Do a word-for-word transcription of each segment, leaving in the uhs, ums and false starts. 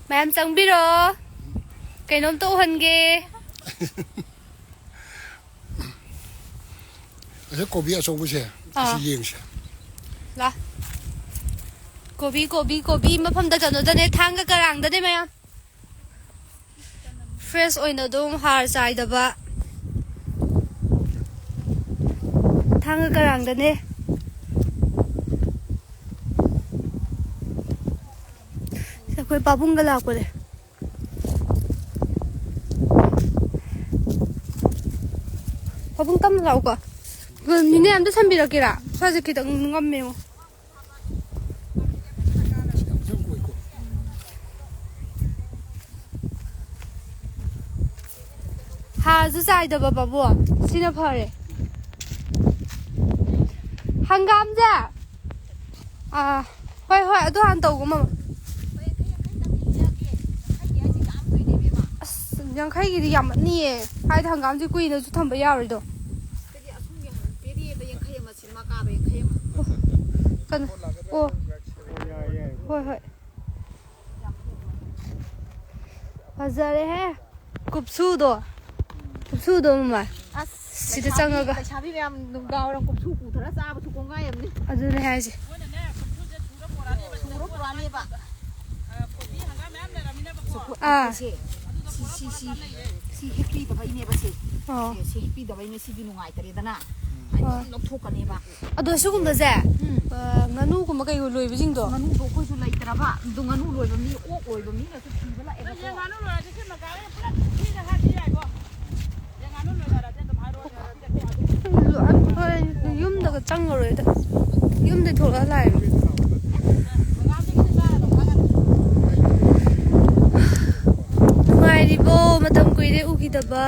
ꯃꯌꯥꯝ ꯆꯪꯕꯤꯔꯣ꯫ ꯀꯩꯅꯣꯝꯇ ꯎꯍꯟꯒꯦ꯫ ꯑꯁꯤ ꯀꯣꯕꯤ ꯑꯆꯧꯕꯁꯦ, ꯑꯥ꯫ ꯑꯁꯤ ꯌꯦꯡꯁꯦ꯫ ꯂꯥ꯫ ꯀꯣꯕꯤ, ꯀꯣꯕꯤ, ꯀꯣꯕꯤ ꯃꯐꯝꯗ ꯀꯩꯅꯣꯗꯅꯦ, ꯊꯥꯡꯒ ꯀꯔꯥꯡꯗꯅꯦ ꯃꯌꯥꯝ꯫ Fresh ꯑꯣꯏꯅ ꯑꯗꯨꯝ ꯍꯥꯔ ꯆꯥꯏꯗꯕ꯫ ꯊꯥꯡꯒ ꯀꯔꯥꯡꯗꯅꯦ꯫ ꯑꯩꯈꯣꯏ ꯄꯥꯕꯨꯡꯒ ꯂꯥꯛꯄꯅꯦ꯫ ꯄꯥꯕꯨꯡ ꯇꯞꯅ ꯂꯥꯛꯎꯀꯣ꯫ ꯃꯤꯅꯦ ꯑꯝꯇ ꯁꯝꯕꯤꯔꯛꯀꯦꯔꯥ? ꯁ꯭ꯋꯥꯏꯁꯦ ꯈꯤꯇꯪ ꯉꯝꯃꯦꯉꯣ꯫ ꯍꯥꯔꯁꯨ ꯆꯥꯏꯗꯕ ꯄꯥꯕꯨꯡ꯫ ꯁꯤꯅ ꯐꯔꯦ꯫ ꯍꯪꯒꯥꯝꯁꯦ꯫ ꯑꯥ, ꯍꯣꯏ, ꯍꯣꯏ, ꯑꯗꯨ ꯍꯥꯟꯅ ꯇꯧꯒꯣ, ꯃꯃꯥ꯫ ꯑꯁ, ꯌꯥꯡꯈꯩꯒꯤꯗꯤ ꯌꯥꯝꯃꯟꯅꯤꯌꯦ꯫ ꯍꯥꯏꯗꯤ ꯍꯪꯒꯥꯝꯁꯦ ꯀꯨꯏꯅꯁꯨ ꯊꯝꯕ ꯌꯥꯔꯣꯏꯗꯣ꯫ ꯀꯩꯅꯣ? ꯑꯣ꯫ ꯍꯣꯏ, ꯍꯣꯏ꯫ ꯐꯖꯔꯦꯍꯦ꯫ ꯀꯨꯞꯁꯨꯗꯣ꯫ ꯀꯨꯞꯁꯨꯗꯣ ꯃꯃꯥ꯫ ꯑꯁ, ꯁꯤꯗ ꯂꯩꯁꯥꯕꯤ, ꯆꯪꯉꯒ꯫ ꯂꯩꯁꯥꯕꯤ ꯃꯌꯥꯝ ꯅꯨꯡꯗꯥꯡ ꯋꯥꯏꯔꯝ ꯀꯨꯞꯁꯨ ꯄꯨꯊꯔ ꯆꯥꯕꯁꯨ ꯀꯣꯡꯒꯥꯏ ꯑꯃꯅꯤ꯫ ꯑꯗꯨꯅꯦ ꯍꯥꯏꯁꯦ꯫ ꯁꯨꯔ ꯄꯨꯔꯛꯑꯅꯦꯕ꯫ ꯑꯥ꯫ ꯁꯦ, ꯁꯤ, ꯁꯤ, ꯁꯤ, ꯁꯤ ꯍꯦꯛꯄꯤꯗꯕꯩꯅꯦꯕ ꯁꯦ꯫ ꯑꯣ꯫ ꯁꯦ, ꯁꯤ ꯍꯦꯛꯄꯤꯗꯕꯩꯅꯦ, ꯁꯤꯗꯤ ꯅꯨꯡꯉꯥꯏꯇꯔꯦꯗꯅ꯫ ꯍꯣꯏ꯫ ꯑꯗꯨꯝ ꯂꯧꯊꯣꯛꯀꯅꯦꯕ꯫ ꯑꯗꯣ ꯁꯤꯒꯨꯝꯕꯁꯦ, ꯎꯝ꯫ ꯑ, ꯉꯥꯅꯨꯒꯨꯝꯕ ꯀꯩꯒꯨꯝꯕ ꯂꯣꯏꯕꯁꯤꯡꯗꯣ꯫ ꯉꯥꯅꯨꯗꯣ ꯑꯩꯈꯣꯏꯁꯨ ꯂꯩꯇ꯭ꯔꯕ꯫ ꯑꯗꯣ ꯉꯥꯅꯨ ꯂꯣꯏꯕ ꯃꯤ, ꯑꯣꯛ ꯂꯣꯏꯕ ꯃꯤꯅꯁꯨ ꯊꯤꯕ ꯂꯥꯛꯑꯦꯕꯀꯣ꯫ ꯌꯦꯟ ꯉꯥꯅꯨ ꯂꯣꯏꯔꯗꯤ ꯁꯤ ꯃꯀꯥꯒꯩ ꯄꯨꯂꯞ ꯐ꯭ꯔꯤꯗ ꯍꯥꯞꯄ ꯌꯥꯏꯀꯣ꯫ ꯌꯦꯟ ꯉꯥꯅꯨ ꯂꯣꯏꯔꯗꯤ ꯑꯗꯨꯝ ꯍꯥꯏꯔꯛꯑꯣ, ꯌꯥꯔꯗꯤ ꯑꯗꯨꯝ ꯍꯥꯏꯔꯛꯑꯣ꯫ ꯍꯣꯏ, ꯌꯨꯝꯗꯒ ꯆꯪꯉꯔꯣꯏꯗ꯫ ꯌꯨꯝꯗꯩ ꯊꯣꯛꯂꯛꯑ ꯂꯥꯛꯑꯦ꯫ ꯃꯉꯥꯗꯒꯤꯗꯤ ꯆꯥꯔ ꯑꯗꯨꯝ ꯈꯪꯉꯅꯤ꯫ ꯅꯨꯡꯉꯥꯏꯔꯤꯕꯣ? ꯃꯇꯝ ꯀꯨꯏꯔꯦ ꯎꯈꯤꯗꯕ꯫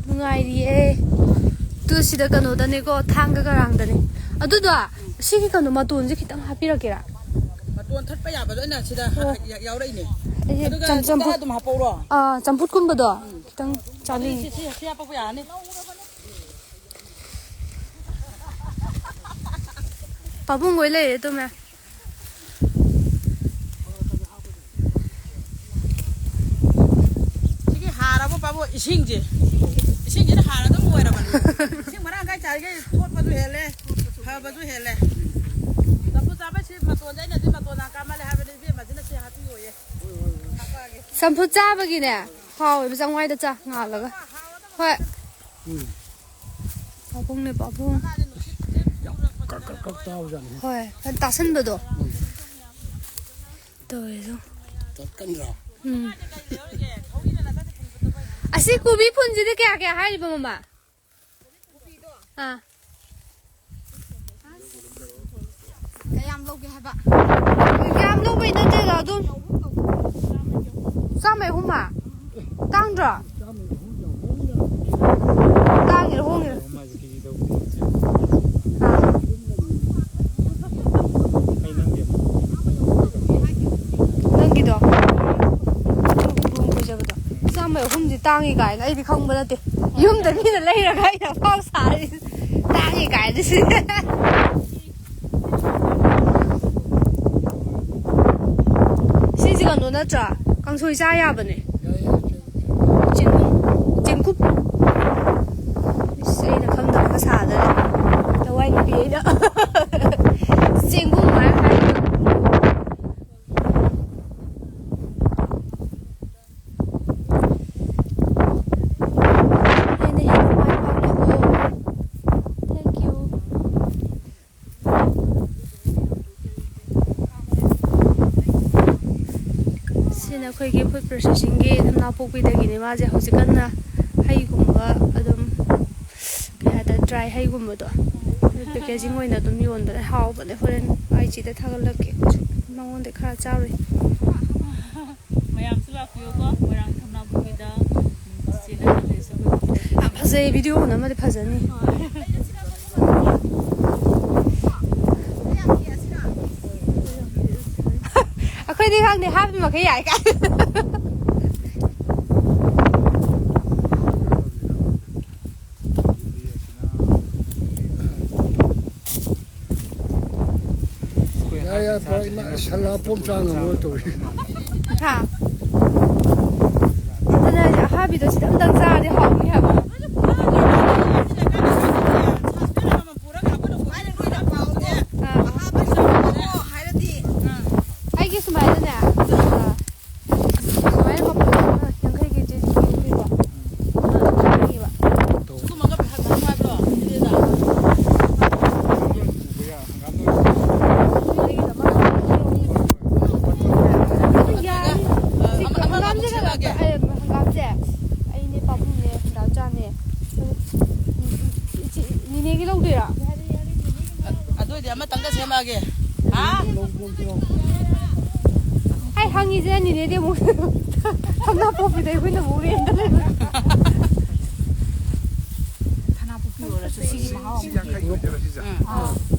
ꯅꯨꯡꯉꯥꯏꯔꯤꯌꯦ꯫ ꯇꯨ ꯁꯤꯗ ꯀꯩꯅꯣꯗꯅꯦꯀꯣ, ꯊꯥꯡꯒ ꯀꯔꯥꯡꯗꯅꯦ꯫ ꯑꯗꯨꯗꯣ, ꯁꯤꯒꯤ ꯀꯩꯅꯣ ꯃꯇꯣꯟꯁꯦ ꯈꯤꯇꯪ ꯍꯥꯞꯄꯤꯔꯛꯀꯦꯔꯥ? ꯃꯇꯣꯟ ꯊꯠꯄ ꯌꯥꯕꯗꯣ ꯑꯩꯅ ꯁꯤꯗ ꯍꯥ-, ꯑꯣ꯫ ꯌꯥ-, ꯌꯥꯎꯔꯛꯏꯅꯦ꯫ ꯑꯩꯁꯦ ꯑꯗꯨꯒ ꯆꯝ-, ꯁꯤꯗ ꯆꯝꯐꯨꯠ-, ꯑꯗꯨꯝ ꯍꯥꯞꯄꯧꯔꯣ꯫ ꯑꯥ, ꯆꯝꯐꯨꯠꯀꯨꯝꯕꯗꯣ ꯎꯝ꯫ ꯈꯤꯇꯪ ꯆꯥꯅꯤꯡꯉꯤ꯫ ꯁꯤ, ꯁꯤ, ꯁꯤ ꯍꯥꯞꯄꯛꯄ ꯌꯥꯔꯅꯤ꯫ ꯄꯥꯕꯨꯡ ꯍꯣꯏ ꯂꯩꯔꯦ, ꯇꯨꯝꯃꯦ꯫ ꯏꯁꯤꯡꯁꯦ, ꯏꯁꯤꯡꯁꯤꯅ ꯍꯥꯔ ꯑꯗꯨꯝ ꯑꯣꯏꯔꯕꯅꯤ꯫ ꯏꯁꯤꯡ ꯃꯔꯥꯡ ꯀꯥꯏ ꯆꯥꯔꯤꯈꯩ ꯊꯣꯠꯄꯁꯨ ꯍꯦꯜꯂꯦ, ꯐꯕꯁꯨ ꯍꯦꯜꯂꯦ꯫ ꯆꯝꯐꯨꯠ ꯆꯥꯕꯩ ꯁꯤ ꯃꯇꯣꯟꯁꯦ ꯑꯩꯅꯗꯤ ꯃꯇꯣꯟ ꯌꯥꯝ ꯀꯥꯟꯃꯜꯂꯦ ꯍꯥꯏꯕꯅꯤ, ꯏꯕꯦꯝꯃꯁꯤꯅ ꯁꯤ ꯍꯥꯞꯄꯤꯌꯣꯌꯦ꯫ ꯍꯥꯞꯄꯛꯑꯒꯦ꯫ ꯆꯝꯐꯨꯠ ꯆꯥꯕꯒꯤꯅꯦ ꯍꯥꯎꯋꯦꯕ, ꯆꯥꯡꯋꯥꯏꯗ ꯆꯥ ꯉꯥꯜꯂꯒ꯫ ꯍꯣꯏ꯫ ꯎꯝ꯫ ꯄꯥꯕꯨꯡꯅꯦ, ꯄꯥꯕꯨꯡ꯫ ꯀꯛ ꯀꯛ ꯀꯛ ꯇꯥꯕꯖꯥꯠꯅꯤ꯫ ꯍꯣꯏ, ꯇꯥꯁꯟꯕꯗꯣ꯫ ꯎꯝ꯫ ꯇꯧꯋꯦ ꯑꯗꯣ꯫ ꯇꯠꯀꯟꯗ꯭ꯔꯣ? ꯎꯝ꯫ ꯑꯁꯤ ꯀꯣꯕꯤ ꯐꯨꯜꯁꯤꯗꯤ ꯀꯌꯥ ꯀꯌꯥ ꯍꯥꯏꯔꯤꯕ, ꯃꯃꯥ? ꯑꯥ꯫ ꯀꯌꯥꯝ ꯂꯧꯒꯦ ꯍꯥꯏꯕ? ꯌꯥꯝ ꯂꯧꯕꯩ ꯅꯠꯇꯦꯗ, ꯑꯗꯨꯝ꯫ ꯆꯥꯝꯃꯩ ꯑꯍꯨꯝ ꯍꯥ? ꯇꯥꯡꯗ꯭ꯔꯣ? ꯇꯥꯡꯉꯤꯔ ꯍꯣꯡꯉꯤꯔ? ꯑꯥ꯫ ꯅꯪꯒꯤꯗꯣ? ꯆꯥꯝꯃꯩ ꯑꯍꯨꯝꯗꯤ ꯇꯥꯡꯉꯤ ꯀꯥꯏꯅ ꯑꯩꯗꯤ ꯈꯪꯕ ꯅꯠꯇꯦ꯫ ꯌꯨꯝꯗ ꯃꯤꯅ ꯂꯩꯔꯒ ꯑꯩꯅ ꯑꯐꯥꯎ ꯁꯥꯔꯤ꯫ ꯇꯥꯡꯉꯤ ꯀꯥꯏꯅ ꯁꯤ꯫ ꯁꯤꯁꯦ ꯀꯩꯅꯣ ꯅꯠꯇ꯭ꯔꯥ? ꯀꯥꯡꯁꯣꯏ ꯆꯥ ꯌꯥꯕꯅꯦ꯫ ꯆꯦꯡ-, ꯆꯦꯡꯀꯨꯞ꯫ ꯏꯁ, ꯑꯩꯅ ꯈꯪꯗꯕꯒ ꯁꯥꯗꯅ꯫ ꯂꯋꯥꯏ ꯅꯨꯄꯤ ꯑꯩꯅ꯫ ꯆꯦꯡꯒꯨꯝ ꯍꯥꯏ ꯍꯥꯏ꯫ ꯍꯦꯟꯅ ꯍꯦꯟꯅ ꯃꯥꯏ ꯄꯥꯛꯂꯛꯑꯣ꯫ Thank you꯫ ꯁꯤꯅ ꯑꯩꯈꯣꯏꯒꯤ food processingꯒꯤ ꯊꯝꯅꯥꯄꯣꯛꯄꯤꯗꯒꯤꯅꯦ꯫ ꯃꯥꯁꯦ ꯍꯧꯖꯤꯛ ꯀꯟꯅ ꯍꯩꯒꯨꯝꯕ ꯑꯗꯨꯝ, ꯀꯩ ꯍꯥꯏꯇꯥꯔꯦ, dry ꯍꯩꯒꯨꯝꯕꯗꯣ packaging ꯑꯣꯏꯅ ꯑꯗꯨꯝ ꯌꯣꯟꯕꯅꯦ꯫ ꯍꯥꯎꯕꯅꯦ꯫ ꯍꯣꯔꯦꯟ IGꯗ ꯊꯥꯒꯠꯂꯛꯀꯦ꯫ ꯃꯉꯣꯟꯗ ꯈꯔ ꯆꯥꯔꯨꯏ꯫ ꯃꯌꯥꯝꯁꯨ ꯂꯥꯛꯄꯤꯌꯨꯀꯣ, ꯃꯣꯏꯔꯥꯡ ꯊꯝꯅꯥꯄꯣꯛꯄꯤꯗ꯫ ꯆꯦ ꯅꯪꯒꯤ ꯗ꯭ꯔꯦꯁꯁꯨ ꯑꯩꯈꯣꯏ ꯌꯥꯝ ꯐꯖꯩ, video ꯅꯝꯃꯗꯤ ꯐꯖꯅꯤ꯫ ꯑꯩꯈꯣꯏꯗꯤ ꯈꯪꯗꯦ, ꯍꯥꯞꯄꯤ ꯃꯈꯩ ꯌꯥꯏ ꯀꯥꯏ꯫ ꯌꯥꯏ, ꯌꯥꯏ, ꯄꯨꯔꯥ ꯏꯃꯥ ꯁꯂꯥ ꯄꯣꯝ ꯆꯥ ꯉꯝꯃꯣꯏ ꯇꯧꯔꯤ꯫ ꯍꯥ? ꯑꯗꯨꯅ ꯑꯩꯁꯦ ꯑꯍꯥꯟꯕ ꯅꯥꯀꯨꯞꯄꯤꯗꯣ ꯁꯤꯗ ꯑꯝꯇꯪ ꯆꯥꯔꯗꯤ ꯍꯥꯎꯅꯤ ꯍꯥꯏꯕ꯫ ꯑꯥ꯫ ꯑꯩꯒꯤ ꯁꯨꯃꯥꯏꯅꯅꯦ, ꯑꯥ, ꯁꯨꯃꯥꯏꯅ ꯃꯄꯨꯟ ꯑꯃ ꯌꯥꯡꯈꯩꯒꯤ ꯆꯦ ꯄꯤꯕ꯫ ꯄꯤꯕ꯫ ꯌꯥꯏ꯫ ꯁꯤ ꯑꯃ, ꯑꯃ ꯍꯪꯒꯥꯝꯁꯦ ꯁꯦꯝꯃꯛꯑꯒꯦ꯫ ꯀꯩꯅꯣ, ꯑꯩ ꯍꯪꯒꯥꯝꯁꯦ ꯑꯩꯅꯦ, ꯄꯥꯕꯨꯡꯅꯦ, ꯗꯥ ꯆꯥꯅꯦ꯫ ꯏꯆꯦ, ꯅꯤꯅꯦꯒꯤ ꯂꯧꯗꯣꯏꯔꯣ? ꯑꯗꯨ ꯑꯣꯏꯗꯤ ꯑꯃꯇꯪꯒ ꯁꯦꯝꯃꯛꯑꯒꯦ꯫ ꯍꯥ? ꯑꯩ ꯍꯪꯉꯤꯁꯦ ꯅꯤꯅꯦꯗꯤ ꯑꯃꯨꯛ ꯁꯅꯥꯄꯣꯛꯄꯤꯗ ꯑꯩꯈꯣꯏꯅ ꯑꯃꯨꯛ ꯔꯦꯟꯗ ꯂꯩꯕ꯫ ꯁꯅꯥꯄꯣꯛꯄꯤ ꯑꯣꯏꯔꯁꯨ ꯁꯤꯒꯤ ꯃꯍꯥꯎ ꯁꯤ ꯑꯃ ꯌꯥꯡꯈꯩ ꯂꯩꯌꯦ꯫ ꯑꯣꯏꯗꯣꯏꯔꯣ ꯁꯤꯁꯦ? ꯑꯥ꯫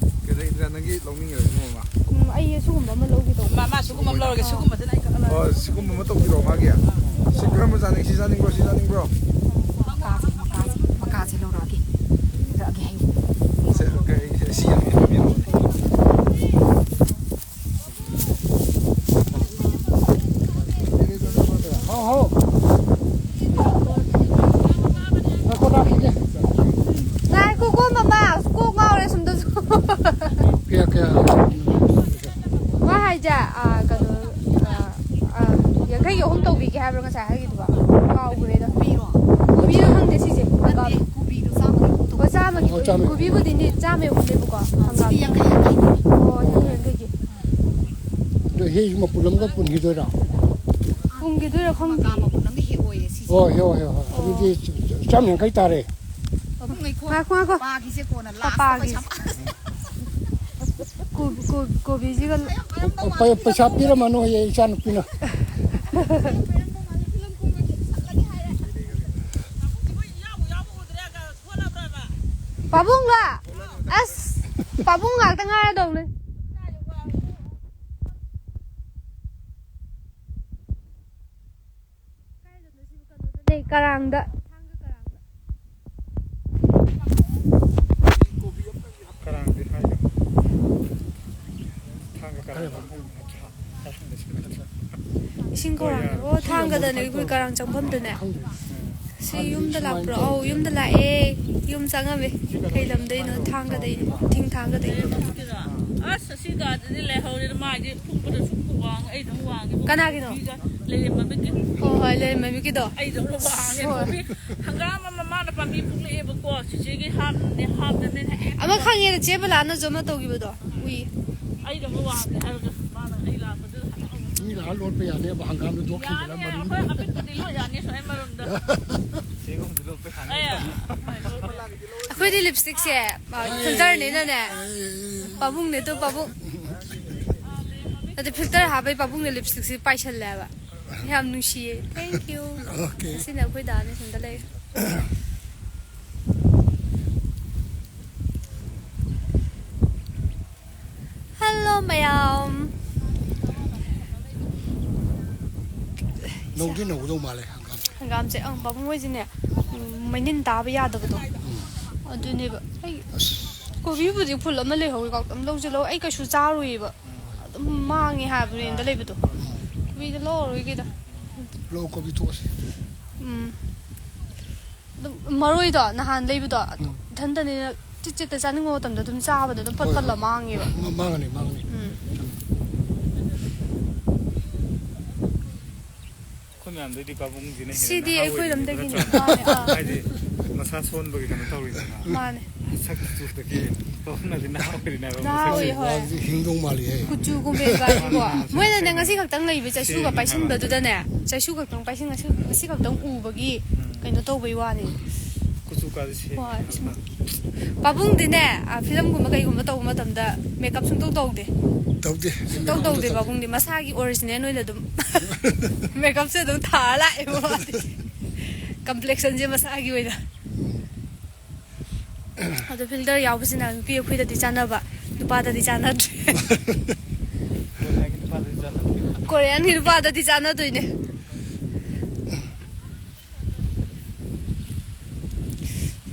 ꯀꯩꯅꯣ, ꯏꯟꯗ꯭ꯔꯥ, ꯅꯪꯒꯤ ꯂꯧꯅꯤꯡꯉꯤꯔꯣ ꯁꯤꯒꯨꯝꯕ ꯑꯃ? ꯎꯝ, ꯑꯩ ꯁꯤꯒꯨꯝꯕ ꯑꯃ ꯂꯧꯒꯦ ꯇꯧꯕ꯫ ꯃꯥ, ꯃꯥ ꯁꯤꯒꯨꯝꯕ ꯑꯃ ꯂꯧꯔꯒꯦ, ꯁꯤꯒꯨꯝꯕꯁꯤꯅ ꯑꯩ ꯀꯛꯍꯜꯂꯛꯑꯒꯦ꯫ ꯑꯣ, ꯁꯤꯒꯨꯝꯕ ꯑꯃ ꯇꯧꯕꯤꯔꯣ ꯃꯥꯒꯤ꯫ ꯁꯤ ꯀꯔꯝꯕ ꯆꯥꯅꯤꯡ-, ꯁꯤ ꯆꯥꯅꯤꯡꯕ꯭ꯔꯣ, ꯁꯤ ꯆꯥꯅꯤꯡꯕ꯭ꯔꯣ? ꯃꯀꯥꯁꯦ, ꯃꯀꯥꯁꯦ, ꯃꯀꯥꯁꯦ ꯂꯧꯔꯛꯑꯒꯦ꯫ ꯂꯧꯔꯛꯑꯒꯦ ꯍꯥꯏꯌꯨ꯫ ꯁꯦ, ꯀꯩ-, ꯁꯤ ꯌꯥꯝ ꯄꯤꯕꯤꯔꯣ꯫ ꯍꯥꯎ, ꯍꯥꯎ꯫ ꯉꯥꯏꯈꯣ, ꯂꯥꯛꯈꯤꯒꯦ꯫ ꯉꯥꯏꯈꯣꯀꯣ, ꯃꯃꯥ, ꯀꯣꯛ ꯉꯥꯎꯔꯦ ꯁꯨꯝꯗꯁꯨ꯫ ꯀꯌꯥ, ꯀꯌꯥ? ꯃꯥ ꯍꯥꯏꯁꯦ, ꯑꯥ, ꯀꯩꯅꯣ, ꯑꯥ, ꯑꯥ, ꯌꯥꯡꯈꯩꯒꯤ ꯑꯍꯨꯝ ꯇꯧꯕꯤꯒꯦ ꯍꯥꯏꯕ꯭ꯔꯥ ꯉꯁꯥꯏ ꯍꯥꯏꯈꯤꯗꯨꯕꯣ? ꯀꯥꯎꯈ꯭ꯔꯦꯗ꯫ ꯀꯣꯕꯤꯔꯣ? ꯀꯣꯕꯤꯔꯣ ꯈꯪꯗꯦ ꯁꯤꯁꯦ꯫ ꯅꯠꯇꯦ, ꯀꯣꯕꯤꯗꯣ ꯆꯥꯝꯃꯒꯤ ꯑꯍꯨꯝ ꯇꯧꯕ꯫ ꯑꯣ, ꯆꯥꯝꯃꯒꯤ꯫ ꯑꯣ, ꯆꯥꯝꯃꯒꯤ꯫ ꯀꯣꯕꯤꯕꯨꯗꯤꯅꯦ, ꯆꯥꯝꯃꯒꯤ ꯑꯍꯨꯝꯅꯦꯕꯀꯣ, ꯍꯪꯒꯥꯝ꯫ ꯁꯤꯗꯤ ꯌꯥꯡꯈꯩ, ꯌꯥꯡꯈꯩꯒꯤ꯫ ꯑꯣ, ꯌꯥꯡꯈꯩ, ꯌꯥꯡꯈꯩꯒꯤ꯫ ꯑꯗꯣ ꯍꯦꯛ ꯃꯄꯨꯟ ꯑꯃꯒ ꯄꯨꯟꯈꯤꯗꯣꯏꯔꯣ? ꯄꯨꯟꯈꯤꯗꯣꯏꯔꯥ ꯈꯪꯗꯦ꯫ ꯃꯀꯥ ꯃꯄꯨꯟ ꯑꯃꯒ ꯍꯦꯛ ꯑꯣꯏꯌꯦ ꯁꯤꯁꯦ꯫ ꯑꯣ, ꯍꯦꯛꯑꯣ, ꯍꯦꯛꯑꯣ, ꯍꯦꯛꯑꯣ꯫ ꯑꯗꯨꯗꯤ ꯆꯥꯝ ꯌꯥꯡꯈꯩ ꯇꯥꯔꯦ꯫ ꯄꯥꯕꯨꯡ ꯉꯥꯏꯈꯣ꯫ ꯉꯥꯏꯈꯣ, ꯉꯥꯏꯈꯣ꯫ ꯄꯄꯥꯒꯤꯁꯦ ꯀꯣꯟꯅ ꯂꯥꯁꯇ ꯄꯄꯥꯒꯤ꯫ ꯄꯩꯁꯥ ꯀꯣ-, ꯀꯣ-, ꯀꯣꯕꯤꯁꯤꯒ ꯄ-, ꯄ-, ꯄꯩꯁꯥ ꯄꯤꯔꯝꯃꯅꯨ ꯍꯌꯦꯡ ꯏꯆꯥ ꯅꯨꯄꯤꯅ꯫ ꯄꯥꯕꯨꯡꯒ ꯑꯁ, ꯄꯥꯕꯨꯡ ꯉꯥꯛꯇ ꯉꯥꯏꯔꯗꯧꯅꯦ꯫ ꯀꯥꯏꯗꯅꯣ ꯁꯤꯕꯨ? ꯀꯩꯅꯣꯗ ꯂꯩ, ꯀꯔꯥꯡꯗ꯫ ꯊꯥꯡꯒ ꯀꯔꯥꯡꯗ꯫ ꯀꯔꯥꯡꯗꯤ ꯍꯥꯏꯒꯅꯨ꯫ ꯊꯥꯡꯒ ꯀꯔꯥꯡ꯫ ꯏꯁꯤꯡ ꯈꯧꯔꯥꯡꯉꯦ꯫ ꯑꯣ, ꯊꯥꯡꯒꯗꯅꯦ ꯑꯩꯈꯣꯏ ꯀꯔꯥꯡ ꯆꯪꯐꯝꯗꯅꯦ꯫ ꯁꯤ ꯌꯨꯝꯗ ꯂꯥꯛꯄ꯭ꯔꯣ? ꯑꯧ, ꯌꯨꯝꯗ ꯂꯥꯛꯑꯦ꯫ ꯌꯨꯝ ꯆꯪꯉꯝꯃꯦ꯫ ꯀꯩ ꯂꯝꯗꯩꯅꯣ? ꯊꯥꯡꯒꯗꯩꯅꯣ, ꯊꯤꯡ ꯊꯥꯡꯒꯗꯩꯅꯣ꯫ ꯑꯁ, ꯑꯁꯤ ꯀꯥꯗꯗꯤ ꯂꯩꯍꯧꯔꯦꯗ꯫ ꯃꯥꯒꯤ ꯐꯨꯛꯄꯗꯁꯨ ꯋꯥꯡ-, ꯑꯩꯗꯧ ꯋꯥꯡꯉꯦꯕ꯫ ꯀꯅꯥꯒꯤꯅꯣ? ꯂꯩꯔꯦꯝꯃꯕꯤꯒꯤ꯫ ꯍꯣꯏ, ꯍꯣꯏ, ꯂꯩꯔꯦꯝꯃꯕꯤꯒꯤꯗꯣ꯫ ꯑꯩꯗꯧꯅ ꯋꯥꯡꯉꯦ꯫ ꯍꯣꯏ꯫ ꯍꯪꯒꯥꯝ ꯑꯃ ꯃꯥꯅ ꯄꯥꯝꯕꯤ ꯐꯨꯛꯂꯛꯑꯦꯕꯀꯣ, ꯆꯤꯆꯦꯒꯤ ꯍꯥꯞꯅꯦ, ꯍꯥꯞꯅꯦ ꯍꯥꯏ꯫ ꯑꯃ ꯈꯪꯉꯦꯗ, ꯆꯦ ꯕꯂꯥꯅꯁꯨ ꯑꯃ ꯇꯧꯈꯤꯕꯗꯣ ꯎꯏ꯫ ꯑꯩꯗꯧꯅ ꯋꯥꯡꯉꯦ ꯍꯥꯏꯔꯒ ꯃꯥꯅ ꯑꯩ ꯂꯥꯛꯄꯗꯨꯗ ꯍꯔꯥꯎꯕ꯫ ꯃꯤ ꯂꯥꯛꯑ ꯂꯣꯠꯄ ꯌꯥꯅꯦꯕ, ꯍꯪꯒꯥꯝꯗꯣ ꯌꯥꯅꯤ, ꯂꯣꯠꯈꯤꯗꯅ ꯃꯅꯨꯡꯗ꯫ ꯑꯩꯈꯣꯏ ꯑꯄꯤꯛꯄꯗꯤ ꯂꯣꯏ ꯌꯥꯅꯤ, ꯁ꯭ꯋꯥꯏ ꯃꯔꯨꯝꯗ꯫ ꯆꯦꯡꯒꯨꯝꯁꯨ ꯂꯣꯠꯄ ꯌꯥꯅꯤ꯫ ꯑꯦ, ꯍꯣꯏ, ꯂꯣꯠꯄ꯫ ꯑꯩꯈꯣꯏꯗꯤ ꯂꯤꯞꯁꯇꯤꯛꯁꯦ, ꯑ, ꯐꯤꯜꯇꯔꯅꯤꯅꯅꯦ, ꯄꯥꯕꯨꯡꯅꯦ ꯑꯗꯨ ꯄꯥꯕꯨꯡ꯫ ꯑꯗ ꯐꯤꯜꯇꯔ ꯍꯥꯞꯄꯩ ꯄꯥꯕꯨꯡꯅ ꯂꯤꯞꯁꯇꯤꯛꯁꯦ ꯄꯥꯏꯁꯜꯂꯦꯕ꯫ ꯌꯥꯝ ꯅꯨꯡꯁꯤꯌꯦ꯫ Thank you꯫ Okay꯫ ꯁꯤꯅ ꯑꯩꯈꯣꯏ ꯗꯥꯅꯦ ꯁꯣꯝꯗ ꯂꯩ꯫ ꯍꯜꯂꯣ ꯃꯌꯥꯝ꯫ ꯅꯧꯗꯤ ꯅꯧꯒꯗꯧ ꯃꯥꯜꯂꯦ ꯍꯪꯒꯥꯝ꯫ ꯍꯪꯒꯥꯝꯁꯦ, ꯑꯪ, ꯄꯥꯕꯨꯡ ꯍꯣꯏꯁꯤꯅꯦ, ꯎꯝ, ꯃꯩꯅꯤꯟ ꯇꯥꯕ ꯌꯥꯗꯕꯗꯣ꯫ ꯎꯝ꯫ ꯑꯗꯨꯅꯦꯕ꯫ ꯑꯩ ꯑꯁ꯫ ꯀꯣꯕꯤꯕꯨꯗꯤ ꯐꯨꯜ ꯑꯃ ꯂꯩꯍꯧꯋꯤ, ꯉꯥꯛꯇꯪ ꯂꯧꯁꯦ ꯂꯧ-, ꯑꯩ ꯀꯩꯁꯨ ꯆꯥꯔꯨꯏꯕ꯫ ꯑꯗꯨꯝ ꯃꯥꯡꯉꯦ ꯍꯥꯏꯕꯅꯦ ꯌꯨꯝꯗ ꯂꯩꯕꯗꯣ꯫ ꯀꯣꯕꯤꯗ ꯂꯧꯔꯔꯣꯏꯒꯦꯗ꯫ ꯂꯧ ꯀꯣꯕꯤ ꯊꯣꯛꯑꯁꯤ꯫ ꯎꯝ꯫ ꯑꯗꯨꯝ ꯃꯔꯣꯏꯗꯣ ꯅꯍꯥꯟ ꯂꯩꯕꯗꯣ, ꯎꯝ꯫ ꯏꯊꯟꯇꯅꯤꯅ ꯆꯤꯠ ꯆꯤꯠꯇ ꯆꯥꯅꯤꯡꯕ ꯃꯇꯝꯗ ꯑꯗꯨꯝ ꯆꯥꯕꯗ ꯑꯗꯨꯝ ꯄꯠ ꯍꯣꯏ, ꯄꯠꯂ ꯍꯣꯏ꯫ ꯃꯥꯡꯉꯦꯕ꯫ ꯃꯥ-, ꯃꯥꯡꯉꯅꯤ, ꯃꯥꯡꯉꯅꯤ꯫ ꯎꯝ꯫ ꯑꯩꯈꯣꯏ ꯃꯌꯥꯝꯗꯩꯗꯤ ꯄꯥꯕꯨꯡꯁꯤꯅ ꯍꯦꯟꯅ ꯁꯤꯗꯤ ꯅꯍꯥ ꯑꯩꯈꯣꯏ ꯑꯣꯏꯔꯤꯅꯦꯕ, ꯂꯝꯗꯒꯤꯅꯤ꯫ ꯅꯠꯇ꯭ꯔꯥ? ꯃꯥꯅꯦ, ꯑꯥ꯫ ꯍꯥꯏꯗꯤ ꯃꯁꯥ ꯁꯣꯟꯕꯒꯤ ꯀꯩꯅꯣ ꯇꯧꯔꯤꯗꯅ꯫ ꯃꯥꯅꯦ꯫ ꯁꯛ ꯆꯨꯗꯒꯤ ꯄꯥꯕꯨꯡꯅꯗꯤ ꯅꯍꯥ ꯑꯣꯏꯔꯤꯅꯦꯕ, ꯅꯍꯥ ꯃꯁꯛꯁꯦ꯫ ꯑꯣꯏ, ꯍꯣꯏ꯫ ꯍꯤꯡꯗꯧ ꯃꯥꯜꯂꯤ ꯍꯥꯏ꯫ ꯀꯨꯆꯨ ꯀꯨꯃꯦꯟ ꯀꯥꯏꯁꯤꯀꯣ꯫ ꯃꯥꯅꯦ, ꯃꯥꯅꯦ, ꯃꯣꯏꯅꯅꯦ ꯁꯦꯡꯅ ꯉꯁꯤ ꯍꯥꯏꯕ꯫ ꯈꯛꯇꯪ ꯂꯩꯕ ꯆꯩꯁꯨꯒ ꯁꯦꯡꯅ ꯍꯥꯏꯕ꯫ ꯄꯥꯏꯁꯤꯟꯕꯗꯨꯗꯅꯦ, ꯆꯩꯁꯨ ꯈꯛꯇꯪ ꯄꯥꯏꯁꯤꯟ-, ꯉꯁꯤ, ꯉꯁꯤ ꯈꯛꯇꯪ ꯎꯕꯒꯤ ꯎꯝ꯫ ꯀꯩꯅꯣ ꯇꯧꯕꯩ ꯋꯥꯅꯤ꯫ ꯀꯨꯆꯨ ꯀꯥꯁꯦ ꯁꯦꯡꯉꯦ ꯍꯣꯏ, ꯍꯥꯏꯕ꯫ ꯁꯨꯝ-, ꯄꯥꯕꯨꯡꯗꯤꯅꯦ, ꯑ, ꯐꯤꯂꯝꯒꯨꯝꯕ ꯀꯩꯒꯨꯝꯕ ꯇꯧꯕ ꯃꯇꯝꯗ ꯃꯦꯀꯞ ꯁꯨꯡꯇꯧ ꯇꯧꯗꯦ꯫ ꯇꯧꯗꯦ꯫ ꯁꯨꯡꯇꯧ ꯃꯦꯀꯞ ꯑꯝꯇ ꯇꯧꯗꯦ ꯇꯧꯗꯦ꯫ ꯄꯥꯕꯨꯡꯗꯤ꯫ ꯃꯁꯥꯒꯤ ꯑꯣꯔꯤꯖꯤꯅꯦꯜ ꯑꯣꯏꯅ ꯑꯗꯨꯝ ꯃꯦꯀꯞꯁꯦ ꯑꯗꯨꯝ ꯊꯥꯔ ꯂꯥꯛꯑꯦꯕ ꯃꯥꯗꯤ꯫ ꯀꯝꯄ꯭ꯂꯦꯛꯁꯟꯁꯦ ꯃꯁꯥꯒꯤ ꯑꯣꯏꯅ꯫ ꯑꯗꯣ ꯐꯤꯜꯇꯔ ꯌꯥꯎꯕꯁꯤꯅ ꯅꯨꯄꯤ ꯑꯩꯈꯣꯏꯗꯗꯤ ꯆꯥꯟꯅꯕ, ꯅꯨꯄꯥꯗꯗꯤ ꯆꯥꯟꯅꯗ꯭ꯔꯦ꯫ ꯀꯣꯔꯤꯌꯥꯒꯤ ꯅꯨꯄꯥꯗꯗꯤ ꯆꯥꯟꯅꯗꯦ꯫ ꯀꯣꯔꯤꯌꯥꯟꯒꯤ ꯅꯨꯄꯥꯗꯗꯤ ꯆꯥꯟꯅꯗꯣꯏꯅꯦ꯫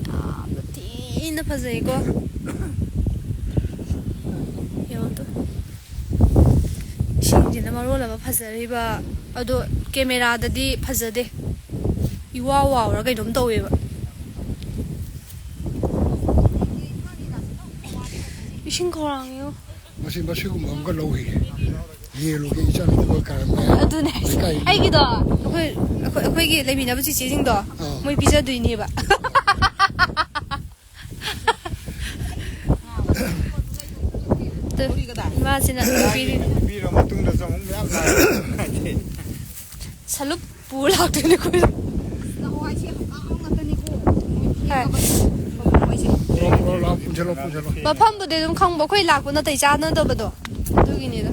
ꯌꯥꯝꯅ ꯊꯤꯅ ꯐꯖꯩꯀꯣ꯫ ꯌꯦꯡꯉꯣ ꯑꯗꯨ꯫ ꯏꯁꯤꯡ ꯁꯤꯅ ꯃꯔꯣꯜ ꯑꯃ ꯐꯖꯔꯤꯕ, ꯑꯗꯣ ꯀꯦꯃꯦꯔꯥꯗꯗꯤ ꯐꯖꯗꯦ, ꯏꯋꯥ ꯋꯥꯎꯔ ꯀꯩꯅꯣꯝ ꯇꯧꯋꯦꯕ꯫ ꯏꯁꯤꯡ ꯈꯧꯔꯥꯡꯉꯤꯉꯣ꯫ ꯃꯁꯤ, ꯃꯁꯤꯒꯨꯝꯕ ꯑꯃꯒ ꯂꯧꯈꯤꯒꯦ꯫ ꯌꯦꯜꯂꯨꯒꯦ, ꯏꯆꯥꯅꯨꯄꯤꯗꯣ ꯀꯔꯝꯕ ꯑꯗꯨꯅꯦ꯫ ꯂꯩꯀꯥꯏ ꯑꯩꯒꯤꯗꯣ ꯑꯩꯈꯣꯏ, ꯑꯩꯈꯣꯏ, ꯑꯩꯈꯣꯏꯒꯤ ꯂꯩꯃꯤꯟꯅꯕ ꯆꯤꯆꯦꯁꯤꯡꯗꯣ, ꯑꯥ꯫ ꯃꯣꯏ ꯄꯤꯖꯗꯣꯏꯅꯦꯕ꯫ ꯇꯨ, ꯏꯃꯥꯁꯤꯅ ꯄꯤꯔꯤ꯫ ꯄꯤꯔ ꯃꯇꯨꯡꯗꯁꯨ ꯑꯃꯨꯛ ꯃꯌꯥꯝ ꯂꯥꯛꯑꯦ꯫ ꯁꯂꯨꯛ ꯄꯨ ꯂꯥꯛꯇꯣꯏꯅꯦ ꯑꯩꯈꯣꯏ꯫ ꯍꯣꯏ꯫ ꯂꯥꯛꯑꯣ, ꯂꯥꯛꯑꯣ, ꯄꯨꯟꯁꯤꯜꯂꯣ, ꯄꯨꯟꯁꯤꯜꯂꯣ꯫ ꯃꯐꯝꯕꯨꯗꯤ ꯑꯗꯨꯝ ꯈꯪꯕ, ꯑꯩꯈꯣꯏ ꯂꯥꯛꯄ ꯅꯥꯇꯩ ꯆꯥꯅꯗꯕꯗꯣ ꯑꯗꯨꯒꯤꯅꯤꯗ꯫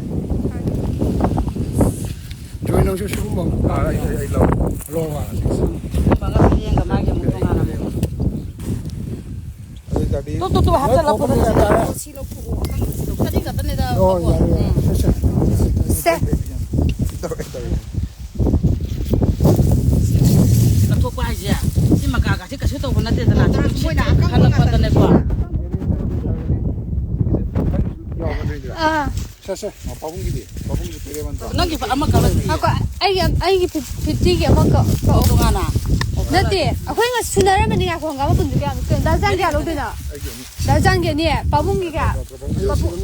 ꯖꯣꯏ, ꯅꯪꯁꯨ ꯁꯤꯒꯨꯝꯕ ꯑꯃ ꯑꯥ, ꯑꯩ, ꯑꯩ, ꯑꯩ ꯂꯧ꯫ ꯂꯧꯔꯣ꯫ ꯁꯤꯒꯨꯝꯕꯒ ꯍꯌꯦꯡꯒ ꯃꯥꯒꯤ ꯑꯃꯨꯛ ꯇꯣꯉꯥꯟꯅ ꯑꯃꯨꯛ꯫ ꯑꯗꯨ ꯑꯣꯏꯇꯥꯔꯗꯤ ꯇꯨ, ꯇꯨ, ꯇꯨ, ꯍꯥꯞꯆꯜꯂꯣ, ꯂꯣꯏ ꯊꯣꯛꯄ ꯄꯨꯂꯞ꯫ ꯌꯥꯏ, ꯌꯥꯔꯦ꯫ ꯁꯤ ꯂꯧꯊꯣꯛꯑꯣ, ꯑꯀꯪꯕꯁꯤꯗ ꯀꯔꯤ ꯉꯥꯛꯇꯅꯤꯗ꯫ ꯑꯣ, ꯌꯥꯔꯦ, ꯌꯥꯔꯦ꯫ ꯎꯝ꯫ ꯁꯦ, ꯁꯦ꯫ ꯁꯦ꯫ ꯇꯧꯔꯦ, ꯇꯧꯔꯦ꯫ ꯂꯧꯊꯣꯛꯄ ꯍꯥꯏꯁꯦ ꯁꯤ ꯃꯀꯥꯒꯁꯦ ꯀꯩꯁꯨ ꯇꯧꯕ ꯅꯠꯇꯦꯗꯅ, ꯁꯤ ꯅꯨꯡꯁꯤꯠ ꯃꯣꯏꯅ ꯑꯀꯪꯕ ꯈꯜꯂꯛꯄꯗꯅꯦꯀꯣ꯫ ꯌꯥꯎꯒꯗꯣꯏꯗ꯭ꯔꯥ? ꯑꯥ꯫ ꯁꯦ, ꯁꯦ꯫ ꯑ, ꯄꯥꯕꯨꯡꯒꯤꯗꯤ? ꯄꯥꯕꯨꯡꯒꯤꯗꯤ ꯄꯤꯔꯦ ꯃꯟꯇ꯭ꯔꯣ? ꯅꯪꯒꯤ ꯑꯃ ꯀꯛꯂꯛꯇꯤꯌꯦ꯫ ꯉꯥꯏꯈꯣ, ꯑꯩꯒꯤ ꯑꯝ-, ꯑꯩꯒꯤ ꯐꯤꯐ-, ꯐꯤꯐꯇꯤꯒꯤ ꯑꯃ ꯀꯛ-, ꯀꯛꯑꯣ꯫ ꯇꯣꯉꯥꯟꯅ? ꯅꯠꯇꯦ, ꯑꯩꯈꯣꯏ ꯉꯁꯤ ꯁꯨꯅꯔꯝꯕꯅꯤ꯫ ꯉꯥꯏꯈꯣ, ꯍꯪꯒꯥꯝ ꯃꯄꯨꯟꯁꯨ ꯀꯌꯥꯅꯣ? ꯀꯩꯅꯣ, ꯗꯥ ꯖꯥꯟ ꯀꯌꯥ ꯂꯧꯗꯣꯏꯅꯣ? ꯑꯩꯒꯤ ꯑꯅꯤ꯫ ꯗꯥ ꯖꯥꯟꯒꯤ ꯑꯅꯤ, ꯄꯥꯕꯨꯡꯒꯤ ꯀꯌꯥ? ꯄꯥꯕꯨꯡ-,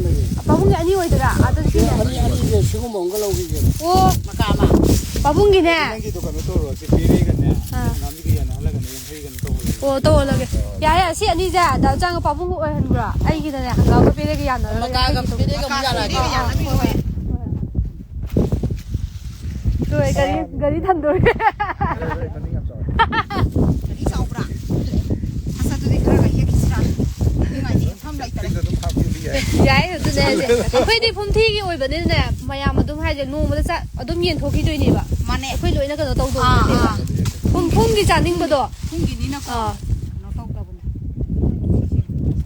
ꯄꯥꯕꯨꯡꯒꯤ ꯑꯅꯤ ꯑꯣꯏꯗꯣꯏꯔꯥ? ꯑꯗꯨ ꯁꯤꯅꯦ꯫ ꯑꯅꯤ, ꯑꯅꯤꯁꯦ ꯁꯤꯒꯨꯝꯕ ꯑꯃꯒ ꯂꯧꯈꯤꯒꯦ꯫ ꯑꯣ꯫ ꯃꯀꯥ ꯑꯃ꯫ ꯄꯥꯕꯨꯡꯒꯤꯅꯦ꯫ ꯅꯪꯒꯤꯗꯣ ꯀꯩꯅꯣ ꯇꯧꯔꯣ, ꯁꯤ ꯄꯤꯔꯦꯒꯅꯦ, ꯑꯥ꯫ ꯍꯪꯒꯥꯝꯒꯤꯗꯤ ꯌꯥꯅꯍꯜꯂꯒꯅꯦ, ꯌꯥꯡꯈꯩꯒꯅꯦ ꯇꯧꯍꯜꯂꯣ꯫ ꯑꯣ, ꯇꯧꯍꯜꯂꯒꯦ꯫ ꯌꯥꯔꯦ, ꯌꯥꯔꯦ, ꯁꯤ ꯑꯅꯤꯁꯦ ꯗꯥ ꯖꯥꯟꯒ ꯄꯥꯕꯨꯡꯒ ꯑꯣꯏꯍꯟꯈ꯭ꯔꯣ꯫ ꯑꯩꯒꯤꯗꯅꯦ, ꯍꯪꯒꯥꯝꯒ ꯄꯦꯔꯦꯒ ꯌꯥꯅꯔꯒ ꯃꯀꯥꯒ ꯑꯩꯒꯤ ꯄꯦꯔꯦꯒ ꯑꯃꯨꯛ ꯌꯥꯜꯂꯛꯑꯒꯦ꯫ ꯍꯣꯏ, ꯍꯣꯏ꯫ ꯇꯨ, ꯑꯩ ꯒꯥꯔꯤ, ꯒꯥꯔꯤ ꯊꯝꯗꯣꯔꯦ꯫ ꯒꯥꯔꯤ ꯆꯥꯎꯕ꯭ꯔꯥ? ꯑꯁ, ꯑꯗꯨꯗꯤ ꯈꯔꯒ ꯍꯦꯛꯈꯤꯁꯤꯔꯥ? ꯏꯃꯥꯏ, ꯃꯐꯝ ꯂꯩꯇꯔꯦ꯫ ꯌꯥꯏ, ꯑꯗꯨꯅꯦ ꯍꯥꯏꯁꯦ꯫ ꯑꯩꯈꯣꯏꯗꯤ ꯐꯨꯝꯊꯤꯒꯤ ꯑꯣꯏꯕꯅꯤꯅꯅꯦ, ꯃꯌꯥꯝ ꯑꯗꯨꯝ ꯍꯥꯏꯁꯦ, ꯅꯣꯡꯃꯗ ꯆꯥ-, ꯑꯗꯨꯝ ꯌꯦꯟꯊꯣꯛꯈꯤꯗꯣꯏꯅꯦꯕ꯫ ꯃꯥꯅꯦ꯫ ꯑꯩꯈꯣꯏ ꯂꯣꯏꯅ ꯀꯩꯅꯣ ꯇꯧꯗꯧꯕ ꯑꯥ, ꯅꯠꯇꯦꯕ꯫ ꯑꯥ꯫ ꯐꯨꯝ-, ꯐꯨꯝꯒꯤ ꯆꯥꯅꯤꯡꯕꯗꯣ꯫ ꯐꯨꯝꯒꯤꯅꯤꯅꯀꯣ꯫ ꯑꯥ꯫ ꯀꯩꯅꯣ ꯇꯧꯗꯕꯅꯦ꯫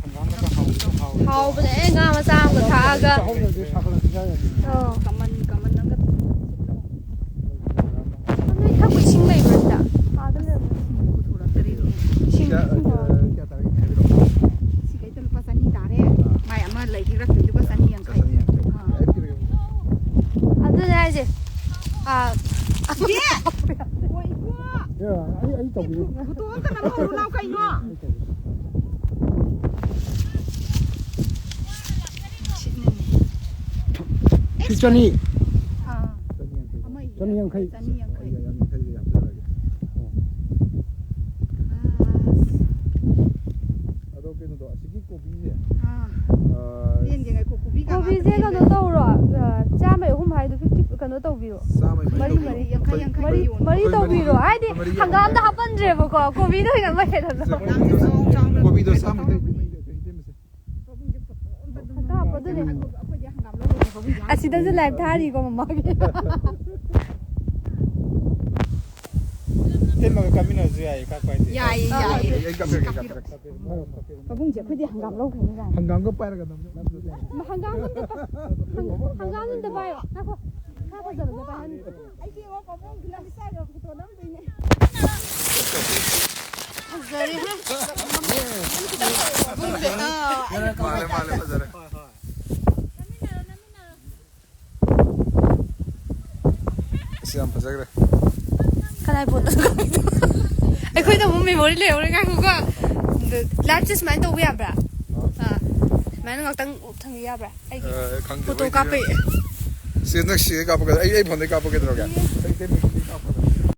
ꯍꯪꯒꯥꯝꯒ ꯆꯥꯛꯍꯥꯎꯒ ꯍꯥꯎꯕꯅꯦ꯫ ꯑꯦ, ꯉꯥ ꯃꯆꯥ ꯑꯃꯒ ꯊꯥꯛꯑꯒ꯫ ꯆꯥꯛꯍꯥꯎꯗꯗꯤ ꯁꯥꯒꯠꯂꯛꯄ ꯌꯥꯏꯌꯦ꯫ ꯑꯥ꯫ ꯀꯃꯟ, ꯀꯃꯟ ꯑꯃꯒ꯫ ꯅꯣꯏ ꯊꯛꯄ ꯏꯁꯤꯡ ꯂꯩꯕ꯭ꯔꯣ ꯁꯤꯗ? ꯑꯥꯗ ꯂꯩꯔꯝꯒꯅꯤ꯫ ꯄꯨꯊꯣꯔꯛꯇꯔꯤꯅꯦ꯫ ꯏꯁꯤꯡ, ꯁꯤꯗ, ꯏꯁꯤꯡ ꯑ, ꯀꯌꯥ ꯇꯥꯔꯦ ꯍꯥꯏꯕꯤꯔꯛꯑꯣ꯫ ꯁꯤꯗꯩꯗ ꯂꯨꯄꯥ ꯆꯅꯤ ꯇꯥꯔꯦ꯫ ꯑꯥ꯫ ꯃꯥꯏ ꯑꯃ ꯂꯩꯈꯤꯕ꯭ꯔꯥ ꯂꯨꯄꯥ ꯆꯅꯤ ꯌꯥꯡꯈꯩ꯫ ꯆꯅꯤ ꯌꯥꯡꯈꯩ꯫ ꯑꯥ꯫ ꯑꯩ ꯄꯤꯔꯒꯦ꯫ ꯁꯦ꯫ ꯑꯥ, ꯌꯦ! ꯍꯣꯏ, ꯏꯕꯣ! ꯑꯦ, ꯑꯩ, ꯑꯩ ꯇꯧꯕꯤꯒꯦ꯫ ꯐꯣꯇꯣ ꯑꯝꯇ ꯅꯝꯍꯧꯔꯨ ꯂꯥꯎ ꯀꯩꯅꯣ? ꯑꯩ ꯇꯧꯕꯤꯒꯦ꯫ ꯁꯤ ꯆꯅꯤ꯫ ꯑꯥ꯫ ꯆꯅꯤ ꯌꯥꯡꯈꯩ꯫ ꯆꯅꯤ ꯌꯥꯡꯈꯩ꯫ ꯌꯥꯡꯈꯩ, ꯌꯥꯡꯈꯩ ꯍꯥꯞꯆꯔꯒꯦ꯫ ꯑꯣ꯫ ꯑꯗꯣ ꯀꯩꯅꯣꯗꯣ, ꯑꯁꯤꯒꯤ ꯀꯣꯕꯤꯁꯦ, ꯑꯥ꯫ ꯑꯥ, ꯂꯦꯟꯒꯦ ꯉꯥꯏꯈꯣ, ꯀꯣꯕꯤ ꯀꯥꯡꯉꯧ ꯀꯣꯕꯤꯁꯦ ꯂꯦꯟꯒꯦ꯫ ꯀꯩꯅꯣ ꯇꯧꯔꯣ, ꯑ, ꯆꯥꯝꯃꯩ ꯑꯍꯨꯝ ꯍꯥꯏꯗꯣ ꯐꯤꯐꯇꯤ ꯀꯩꯅꯣ ꯇꯧꯕꯤꯔꯣ꯫ ꯆꯥꯝꯃꯩ ꯃꯔꯤ, ꯃꯔꯤ꯫ ꯃꯔꯤ꯫ ꯌꯥꯡꯈꯩ, ꯌꯥꯡꯈꯩ ꯃꯔꯤ, ꯌꯣꯟꯕ꯫ ꯃꯔꯤ ꯑꯩꯈꯣꯏ ꯇꯧꯕꯤꯔꯣ꯫ ꯃꯔꯤ, ꯍꯥꯏꯗꯤ ꯃꯔꯤ ꯌꯣꯟꯕ ꯍꯪꯒꯥꯝꯗ ꯍꯥꯏ꯫ ꯍꯥꯞꯄꯟꯗ꯭ꯔꯦꯕꯀꯣ, ꯀꯣꯕꯤꯗ ꯑꯣꯏꯅ ꯑꯃ ꯍꯦꯟꯅ ꯂꯧ꯫ ꯌꯥꯝ ꯆꯥꯎ ꯆꯥꯎꯅ ꯀꯣꯕꯤꯗꯣ ꯂꯧꯕꯤꯔꯣ꯫ ꯆꯥꯝꯃ ꯈꯛꯇꯪ ꯄꯤꯕꯤꯒꯦ, ꯏꯇꯩꯃꯁꯦ꯫ ꯀꯣꯕꯤꯁꯦ ꯐꯖꯅ ꯍꯪꯒꯥꯝ ꯍꯥꯞꯄ ꯑꯗꯨꯅꯦ꯫ ꯑꯩꯈꯣꯏꯗꯤ ꯍꯪꯒꯥꯝ ꯂꯧꯕꯗꯤ ꯀꯣꯕꯤ ꯌꯥꯝ ꯑꯁꯤꯗꯁꯨ ꯂꯥꯏꯞ ꯊꯥꯔꯤꯀꯣ ꯃꯃꯥꯒꯤ꯫ ꯏꯇꯩꯃꯒ ꯀꯥꯃꯤꯟꯅꯔꯁꯨ ꯌꯥꯏꯌꯦ, ꯀꯥ ꯄꯥꯏꯗꯦ꯫ ꯌꯥꯏꯌꯦ, ꯑꯥ, ꯌꯥꯏꯌꯦ꯫ ꯑꯩ ꯀꯥꯄꯤꯔꯛꯀꯦ, ꯀꯥꯄꯤꯔꯛꯀꯦ꯫ ꯄꯥꯕꯨꯡꯁꯦ, ꯑꯩꯈꯣꯏꯗꯤ ꯍꯪꯒꯥꯝ ꯂꯧꯈ꯭ꯔꯅꯤ ꯀꯥꯏꯅ꯫ ꯍꯪꯒꯥꯝꯒ ꯄꯥꯏꯔꯒ ꯅꯝ-, ꯅꯝ-, ꯍꯪꯒꯥꯝ ꯑꯝꯇ ꯄꯥꯏ-, ꯍꯪ-, ꯍꯪꯒꯥꯝ ꯑꯝꯇ ꯄꯥꯏꯌꯣ꯫ ꯉꯥꯏꯈꯣ, ꯈꯔ ꯐꯖꯕꯁꯦ ꯄꯥꯏꯍꯟꯒꯦ꯫ ꯑꯩꯗꯤ ꯌꯦꯡꯉꯣ, ꯄꯥꯕꯨꯡ ꯒ꯭ꯂꯥꯁ ꯆꯥꯏꯔꯒ ꯐꯣꯇꯣ ꯅꯝꯗꯣꯏꯅꯦ꯫ ꯐꯖꯔꯦꯍꯦ꯫ ꯄꯥꯕꯨꯡꯁꯦ, ꯑꯥ, ꯑꯩ ꯃꯥꯜꯂꯦ, ꯃꯥꯜꯂꯦ, ꯐꯖꯔꯦ꯫ ꯑꯁ, ꯌꯥꯝ ꯐꯖꯈ꯭ꯔꯦ꯫ ꯀꯗꯥꯏ ꯄꯣꯠꯇ? ꯑꯩꯈꯣꯏꯗ ꯑꯃꯨꯛ ꯃꯦꯃꯣꯔꯤ ꯂꯩꯍꯧꯔꯦ, ꯉꯥꯏꯈꯣꯀꯣ꯫ ꯂꯥꯏꯐꯁꯦ ꯁꯨꯃꯥꯏꯅ ꯇꯧꯕ ꯌꯥꯕ꯭ꯔꯥ? ꯑꯥ, ꯁꯨꯃꯥꯏꯅ ꯉꯥꯛꯇꯪ ꯊꯝꯕ ꯌꯥꯕ꯭ꯔꯥ? ꯑꯩꯒꯤ ꯑ, ꯈꯪꯗꯦ, ꯐꯣꯇꯣ ꯑꯩꯗꯤ ꯀꯥꯞꯄꯩ꯫ ꯁꯤ ꯅꯪ ꯁꯤꯗ ꯀꯥꯞꯄꯛꯀꯗ꯭ꯔꯥ? ꯑꯩ, ꯑꯩ ꯐꯣꯟꯗꯩ ꯀꯥꯞꯄꯛꯀꯦ ꯇꯧꯔꯒꯦ꯫ ꯑꯩ, ꯑꯩ ꯐꯣꯟꯗꯩ ꯀꯥꯞꯄꯛꯀꯗ꯭ꯔꯥ?